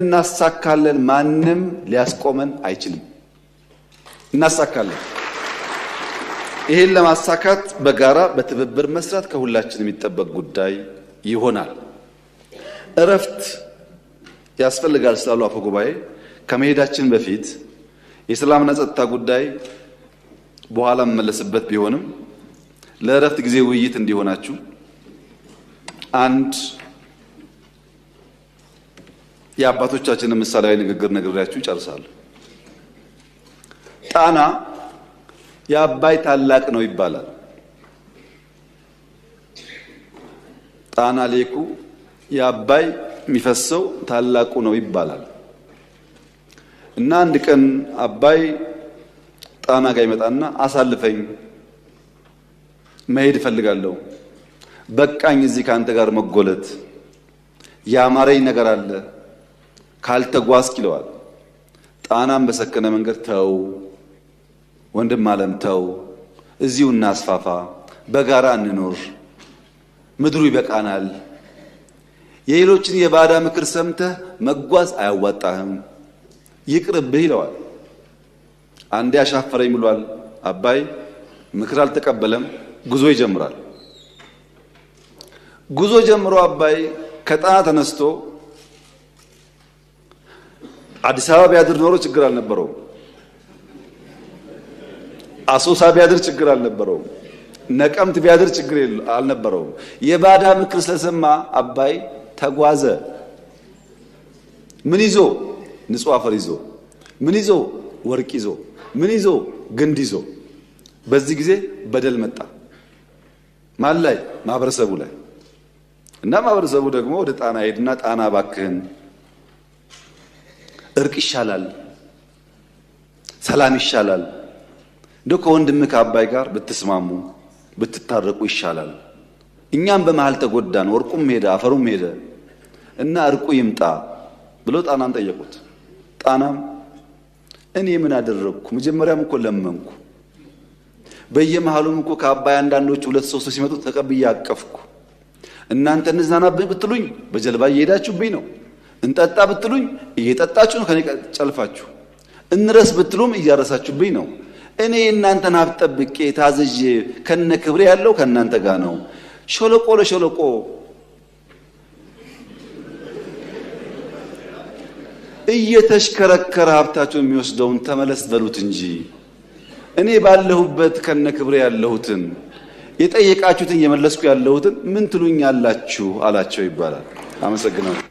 እናሳካለን። ማንም ሊያስቆመን አይችልም። እናሳካለን። ይህን ለማሳካት በጋራ በትብብር መስራት ከሁላችን የሚጠበቅ ጉዳይ ይሆናል። እረፍት ያስፈልጋል ስላሉ አፈ ጉባኤ ከመሄዳችን በፊት የሰላምና ጸጥታ ጉዳይ በኋላ መመለስበት ቢሆንም ለእረፍት ጊዜ ውይይት እንዲሆናችሁ አንድ የአባቶቻችንን ምሳሌያዊ ንግግር ነግሬያችሁ እጨርሳለሁ። ጣና የአባይ ታላቅ ነው ይባላል። ጣና ሌኩ የአባይ የሚፈሰው ታላቁ ነው ይባላል እና አንድ ቀን አባይ ጣና ጋር ይመጣና አሳልፈኝ፣ መሄድ እፈልጋለሁ፣ በቃኝ እዚህ ከአንተ ጋር መጎለት፣ ያማረኝ ነገር አለ ካልተጓዝክ ይለዋል። ጣናም በሰከነ መንገድ ተው ወንድም አለም ተው፣ እዚሁ እናስፋፋ፣ በጋራ እንኖር፣ ምድሩ ይበቃናል። የሌሎችን የባዳ ምክር ሰምተህ መጓዝ አያዋጣህም፣ ይቅርብህ ይለዋል። አንዴ አሻፈረኝ ብሏል አባይ። ምክር አልተቀበለም፣ ጉዞ ይጀምራል። ጉዞ ጀምሮ አባይ ከጣና ተነስቶ አዲስ አበባ ቢያድር ኖሮ ችግር አልነበረውም። አሶሳ ቢያድር ችግር አልነበረውም። ነቀምት ቢያድር ችግር አልነበረውም። የባዳ ምክር ስለሰማ አባይ ተጓዘ። ምን ይዞ? ንጹህ አፈር ይዞ፣ ምን ይዞ? ወርቅ ይዞ፣ ምን ይዞ? ግንድ ይዞ። በዚህ ጊዜ በደል መጣ። ማን ላይ? ማህበረሰቡ ላይ። እና ማህበረሰቡ ደግሞ ወደ ጣና ሄድና ጣና እባክህን እርቅ ይሻላል፣ ሰላም ይሻላል፣ እንደው ከወንድምህ ከአባይ ጋር ብትስማሙ ብትታረቁ ይሻላል። እኛም በመሃል ተጎዳን፣ ወርቁም ሄደ አፈሩም ሄደ እና እርቁ ይምጣ ብለው ጣናን ጠየቁት። ጣናም እኔ ምን አደረግኩ? መጀመሪያም እኮ ለመንኩ፣ በየመሃሉም እኮ ከአባይ አንዳንዶቹ ሁለት ሶስቱ ሲመጡ ተቀብዬ አቀፍኩ። እናንተ እንዝናናብኝ ብትሉኝ በጀልባ እየሄዳችሁብኝ ነው። እንጠጣ ብትሉኝ እየጠጣችሁ ነው ከኔ ጨልፋችሁ። እንረስ ብትሉም እያረሳችሁብኝ ነው። እኔ እናንተን ሀብት ጠብቄ ታዝዤ ከነ ክብሬ ያለው ከእናንተ ጋር ነው። ሸለቆ ለሸለቆ እየተሽከረከረ ሀብታቸውን የሚወስደውን ተመለስ በሉት እንጂ እኔ ባለሁበት ከነ ክብሬ ያለሁትን የጠየቃችሁትን እየመለስኩ ያለሁትን ምን ትሉኛላችሁ አላቸው ይባላል። አመሰግናለሁ።